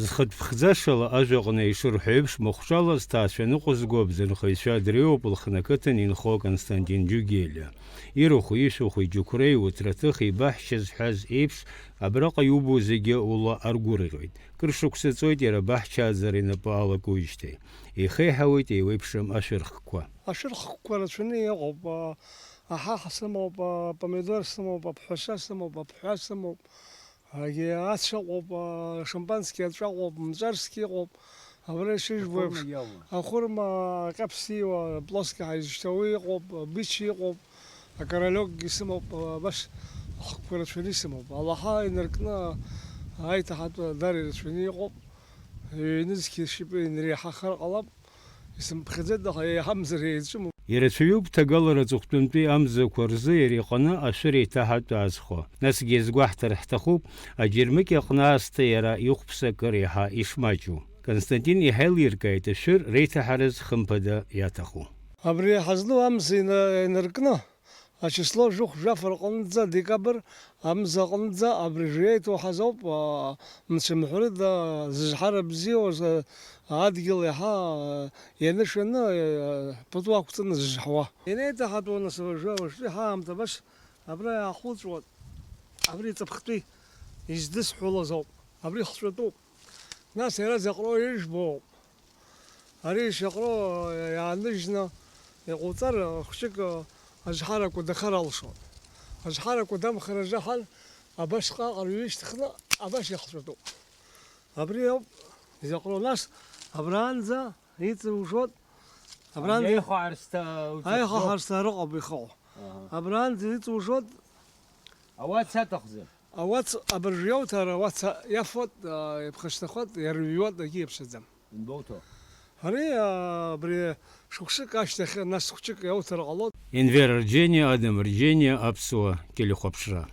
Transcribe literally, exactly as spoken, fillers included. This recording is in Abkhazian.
Зхатә ԥхӡашала ажәаҟны ишырҳәо еиԥш, махәҿала зҭаацәа ныҟәызго абзанхаҩцәа дреиуоуп Лыхны ақыҭан инхо Константин Џьугелиа. Ирахә, ишәахә, иџьықәреи, уҭраҭых, еибаҳча зҳәаз еиԥш, абраҟа иубо зегьы ула аргәырӷьоит. Кыр шықәса ҵуеит иара абаҳчааӡара инапы алакуижьҭеи. Еихеиҳауеит еиуеиԥшым ашәырхқәа. Ашәырхқәа рацәаны иҟоуп. А, аҳаҳа сымоуп, а, помидор сымоуп, аԥҳәаса сымоуп, аԥҳәа сымоуп. Егьи ацә ыҟоуп, а, шампански аҵәа ыҟоуп, мҵәарск ыҟоуп, абра ишыжәбо еиԥш, ахәырма иалоу. Ахәырма аҟьаԥс ииуа, плоски ҳәа изышьҭоу уи ыҟоуп, бич ыҟоуп, акоролиокгьы сымоуп, а, баш ахқәа рацәаны исымоуп. Алаҳа инаркны аиҭаҳатә дара ирацәаны иҟоуп, ҩ-нызқь шьапы инреиҳахар ҟалап. Исымԥхьаӡеит, аха еиҳамзар еицәымуп. Ирацәаҩуп ҭагалара аҵыхәтәантәи амзақәа рзы иара иҟны ашәыр еиҭаҳатәы азхәа. Насгьы иазгәаҳҭар ҳҭахуп, аџьармыкьа аҟны аасҭа иара ихәԥса акыр еиҳа ишмаҷу. Константин иҳаилиркааит ашәыр реиҭаҳараз хымԥада иаҭаху. Абри ҳазну амза ина-, инаркны, ачисло жәохә-жәаф рҟынӡа, декабр амза аҟынӡа абри жреиҭоу ҳазоуп, а, мцәымҳәырыда, зыжҳара бзиоу, а, адгьыл иаҳа, а, ианышәаны, а, пату ақәҵаны зыжҳуа. Инеиҭаҳатәу нас уажәы, уажәтәи ҳаамҭа баш абра иаахәылҵәуа, абри ҵыԥхтәи издысҳәалаз ауп, абри хҵәатәуп. Нас иара заҟроу ижәбоуп. Ари ишаҟроу иааныжьны иҟауҵар, хәҷык аҿҳарақәа дахар алшон. Аҿҳарақәа дамхар азыҳәан, абасҟак рҩышьҭыхны, абас иахҵәатәуп. Абри ауп изаҟроу. Нас абраанӡа иҵыужот, абраанӡа аиха ҳарсҭа уҿыхӡо. Аиха ҳарсҭа рыҟоуп ихыҟоу. Аҳа. Абраанӡа иҵыужот. Ауац аҭахӡам. Ауац абыржә иауҭар, ауац иафот, а, иԥхашьҭахот, иарҩуот, акгьы иаԥсаӡам. Инбоуҭо? Ари, а, абри шықәсык ашьҭахь нас хәҷык иауҭар ҟалоит. Енвер Арџьениа, Адам Арџьениа, Аԥсуа телехәаԥшра.